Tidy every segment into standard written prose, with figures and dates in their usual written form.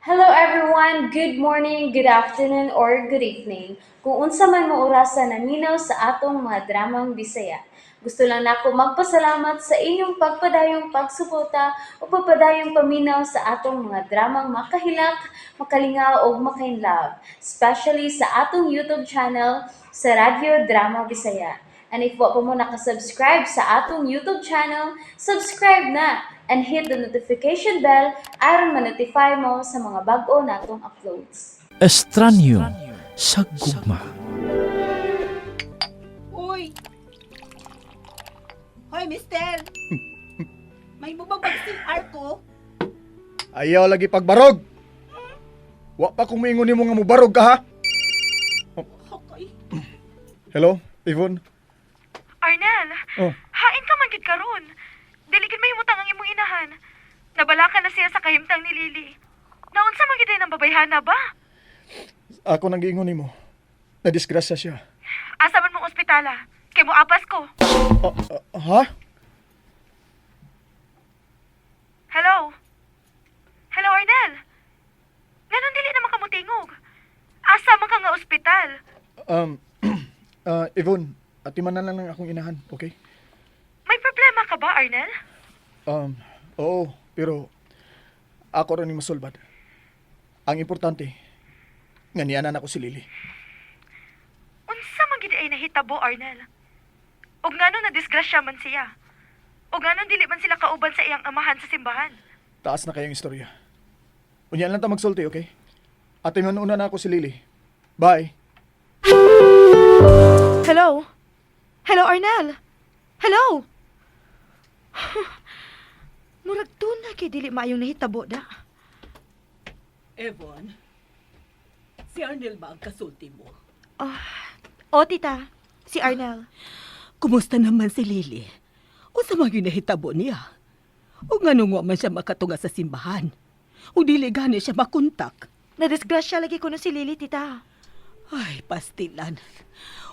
Hello everyone! Good morning, good afternoon, or good evening. Kung unsa man mo orasa naminaw sa atong mga dramang Bisaya. Gusto lang nako magpasalamat sa inyong pagpadayong pagsuporta o pagpadayong paminaw sa atong mga dramang makahilak, makalingaw ug makainlove, especially sa atong YouTube channel sa Radyo Drama Bisaya. And if wa pa mo nakasubscribe sa atong YouTube channel, subscribe na and hit the notification bell aron ma-notify mo sa mga bag-o natong uploads. Estranyo sa gugma. Uy! Hoy, mister! May bubag CR ko? Ayaw lagi pagbarog. Wa pa kung moingon nimo nga mubarog ka, ha? Okay. Hello, Yvonne. Arnel, Oh. hain ka man gid karon. Dili gid mahimutang ang imong inahan. Nabalaka na siya sa kahimtang ni Lily. Naunsa man gid ang babayhana ba? Ako nang giingon nimo. Nadisgrasya siya. Asa man mong ospitala? Kay moapas ko. Ah, ah, ha? Hello? Hello, Arnel. Nganong dili naman ka motingog? Asa man ka nga ospital? Yvonne, atiman na lang ang akong inahan, okay? May problema ka ba, Arnel? Oo, pero ako rin yung masulbad. Ang importante, nga niya na ako si Lily. Unsa man gid ay nahitabo, Arnel? Ug ngano na disgrasya man siya? Ug nganong dili man sila kauban sa iyang amahan sa simbahan? Taas na kayong istorya. Unya lang ta magsulti, okay? Atiman una na ako si Lily. Bye. Hello? Hello, Arnel? Hello? Murag na kay dili maayong nahitabo da. Evon, si Arnel ba ang kasulti mo? O tita, si Arnel. Kumusta naman si Lily? Unsa man gyud nahitabo niya? O nganong wa man siya makatunga sa simbahan? O dili gani siya makontak? Nadisgrasya lagi kuno si Lily, tita. Ay, pastilan.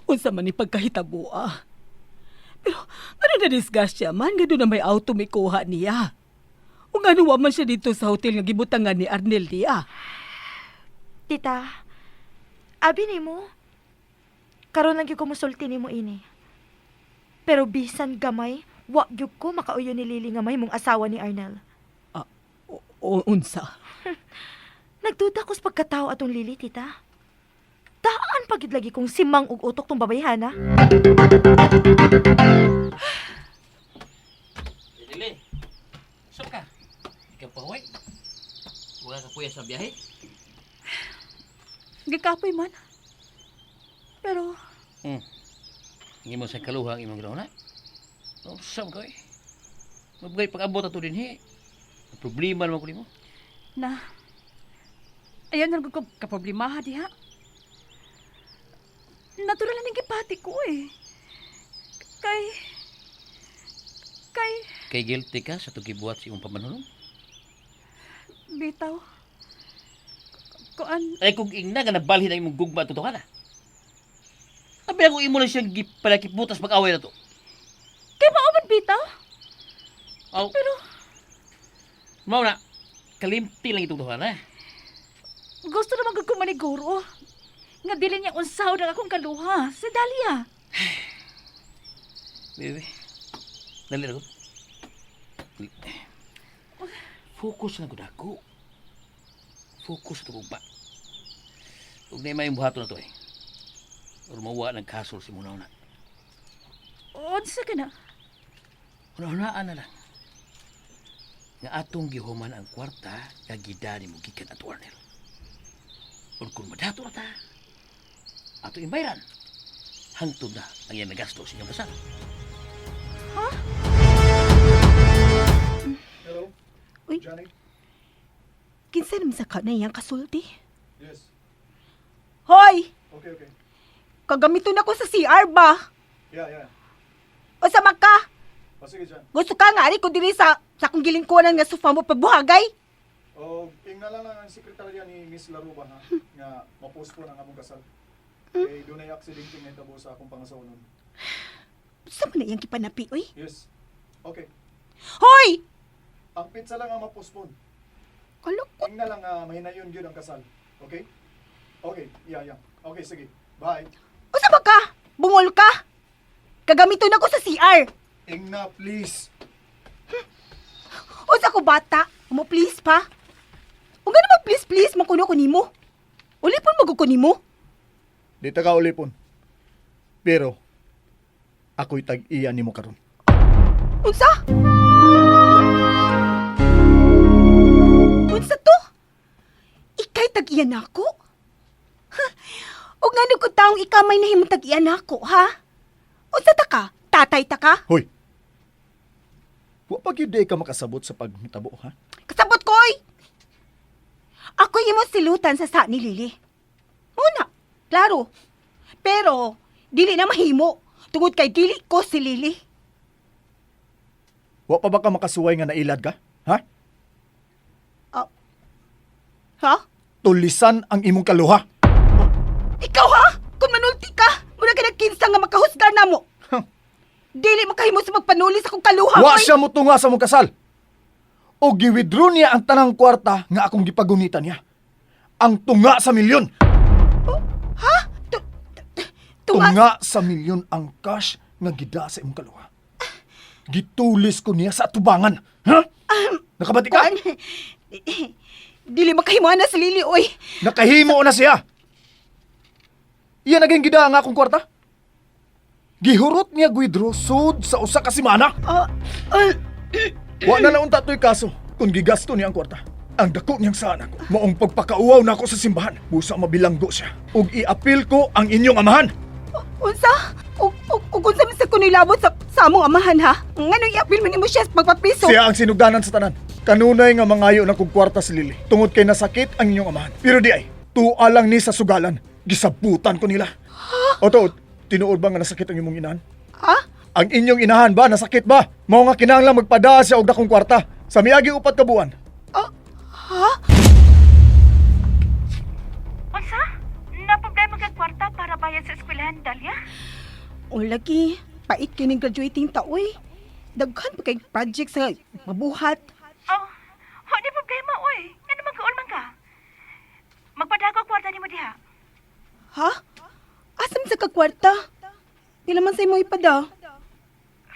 Unsa man ni pagkahitabo ah. Pero ngano na disgrasya man, ngano na may auto mikuha niya? O ngano wa man siya dito sa hotel nga gibutangan ni Arnel niya? Tita, abi nimo. Karon lang gyud ko mosulti nimo ini. Pero bisan gamay, wa gyud ko makauyo ni Lily nga may mong asawa ni Arnel. O, unsa? Nagduda ko sa pagkatao atong Lily, tita. Daan pa gyud lagi kong simang ug utok tong babayhana. Dili. Saan ka? Ikaw pa huwag. Wala ka kuya sa biyahe. Gikapoy man. Pero Hindi mo sa kaluha ang imong ginawa na. Saan ka eh? Mabigay pag-abot ato din he. Problema naman ko nimo. Na ayan na ko kaproblemaha diha. Natural na ning gipati ko eh. Kay Kay guilty ka sa tugibuhat si imong pamanhulong. Bitaw. Kuan Ay kung ingna nga nabalhin ang imong gugma ato na. Abi ako imo lang siyang gipalakibutas pag-away na to. Kay mao man bitaw. Aw. Pero Mao na. Kalimti lang itong tuhan na. Gusto naman gud ko maniguro nga dili niya unsaw ang akong kaluha si Dalia. Baby. Dali na ko. Focus na gud ako. Focus na gugma. Ug na may buhaton na to eh. Or mawa ng kasol si Munaw na. Unsa ka na? Una-unaan na lang. Nga atong gihuman ang kwarta nga gidani mo gikan ato Arnel. Ug kung madato na ta, ato imbayran. Hangtod na ang iyang nagasto sa inyong kasal. Hello? Uy. Johnny? Kinsa naman sa ka na iyang kasulti? Yes. Hoy! Okay. Kagamiton ako sa CR ba? Yeah. O sa maka? O sige, Jan. Gusto ka nga ari ko diri sa akong gilingkunan nga sofa mo pabuhagay? O, ingna lang ang sekretarya ni Miss Laruba, ha? Nga ma-postpone ang among kasal. Kay dunay aksidente nga hitabo sa akong pangasawa nun. Sa man na iyang gipanapi, oy? Yes. Okay. Hoy! Ang pizza lang ang ma-postpone. Kalakot. Ingna lang nga mahinayon gyud ang kasal. Okay? Okay, yeah. Okay, sige. Bye. Usa ba ka? Bungol ka? Kagamiton ako sa CR. Ingna, please. Unsa ko bata? Mo please pa. Ug ano ba please please makuno ko nimo? Ulipon mo ko nimo. Di ta ka ulipon. Pero ako'y tag-iya nimo karon. Unsa? Unsa to? Ikay tag-iya nako? Ha? Ug ngano ko taong ikaw may nahimong tag-iya nako, ha? Unsa ta ka? Tatay ta ka? Hoy. Wa pa gyud di ka makasabot sa paghitabo, ha? Kasabot ko, oy! Ako imong silutan sa sa ni Lily. Muna, klaro. Pero, dili na mahimo. Tungod kay dili ko si Lily. Wa pa ba ka makasuway nga nailad ka? Ha? Ha? Tulisan ang imong kaluha. Ikaw ha? Kung manulti ka, muna ka nagkinsa nga makahusgar na mo. Huh. Dili makahimo sa magpanuli sa akong kaluha. Wa oy. siya motunga sa mong kasal. O giwithdraw niya ang tanang kwarta nga akong gipagunitan niya. Ang tunga sa milyon. Ha? Tunga? Tunga sa milyon ang cash nga gida sa imong kaluha. Gitulis ko niya sa atubangan. Ha? Nakabati ka? Kuan? Dili makahimo na si Lily, oy. Nakahimo na siya. Iya naging gida ang akong kwarta. Gihurot niya gwidro sud sa usa ka semana. Ah, ah, Wa na naunta to'y kaso kung gigasto niya ang kwarta. Ang dako niyang saan ako. Maong pagpakauwaw na ako sa simbahan. Busa mabilanggo siya. Ug iapil ko ang inyong amahan. Unsa? Ug unsa man sa kunoy labot sa among amahan ha? Nganong iapil man nimo siya sa pagpapriso? Siya ang sinugdanan sa tanan. Kanunay nga mangayo na kog kwarta si Lily. Tungod kay nasakit ang inyong amahan. Pero di ay, tuwa lang ni sa sugalan. Gisabutan ko nila. Oto, tinuod ba nga nasakit ang imong inahan? Ha? Ang inyong inahan ba nasakit ba? Mao nga kinahanglan magpada siya og dakong kwarta sa miagi 4 ka buwan. Ha? Unsa? Na problema kag kwarta para bayad sa eskwelahan, Dalia? O lagi, pait kining graduating taoy. Daghan pa kay project sa mabuhat. Oh, wa di problema oy. Ngano magkaul man ka? Magpadago kwarta nimo diha. Ha? Asa man sa ka kwarta? Pila man sa imo ipada?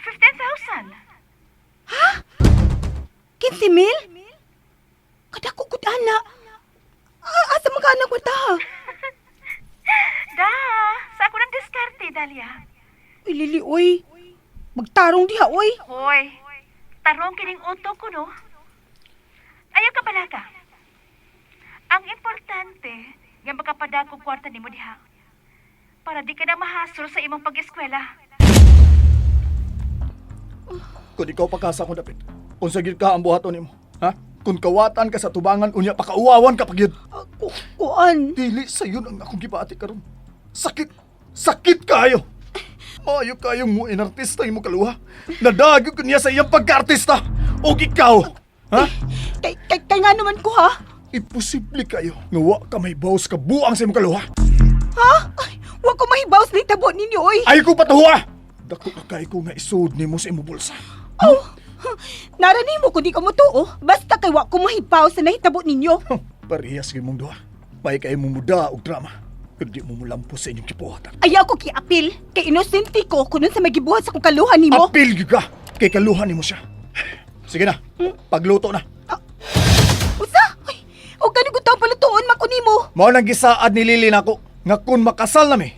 15,000. 15 mil? Kadako gud ana. Asa man ka ana kwarta ha? Da, sa ako ng diskarte, Dalia. Uy, Lily, oy. Magtarong diha, oy. Hoy, tarong kining utok ko, no? Ayaw ka pala ka. Ang importante, nga makapadago kwarta nimo diha. Para di ka na mahasol sa imong pag-eskwela. Kung ikaw pa ka sa akong dapit, unsa gyud ka ang buhaton nimo? Ha? Kung kawatan ka sa tubangan unya pakauwawan ka pa gyud. Kuan. Dili sayon ang akong gipaati karon. Sakit, sakit kayo. Maayo kayong mo inartista imo kaluha. Nadagyo ko niya sa iyang pagkaartista. Og ikaw, ha? Kay nga naman ko ha? Imposible kayo nga wa ka may bawas ka buang sa imong kaluha. Ha? Ay, wa ko mahibaw sa nitabo ninyo, oy. Ay ko patuha. Dako na kay ko nga isud nimo sa imong bulsa. Oh, naranin mo kung di ka mo tuo. Basta kay wa ko mahibaw sa nahitabo ninyo. Huh, parehas kay mong duha. May kay mo muda og drama. Pero di mo mulampos sa inyong kipuhatan. Ayaw ko kiapil. Kay inosente ko kunon sa magibuhat sa kong kaluhan nimo. Apil gyud ka kay kaluhan nimo siya. Sige na, pagluto na. Usa? Ay, o gani ko taong palutuon man ko nimo. Mao nang gisaad ni Lily nako nga kun makasal nami,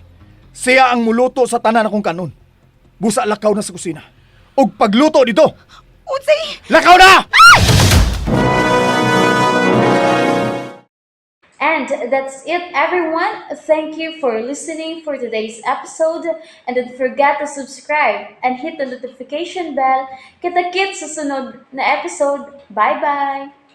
siya ang muluto sa tanan akong kanon. Busa lakaw na sa kusina. Og pagluto dito. Unsay? Lakaw na! And that's it, everyone. Thank you for listening for today's episode. And don't forget to subscribe and hit the notification bell. Kita-kits sa sunod na episode. Bye-bye!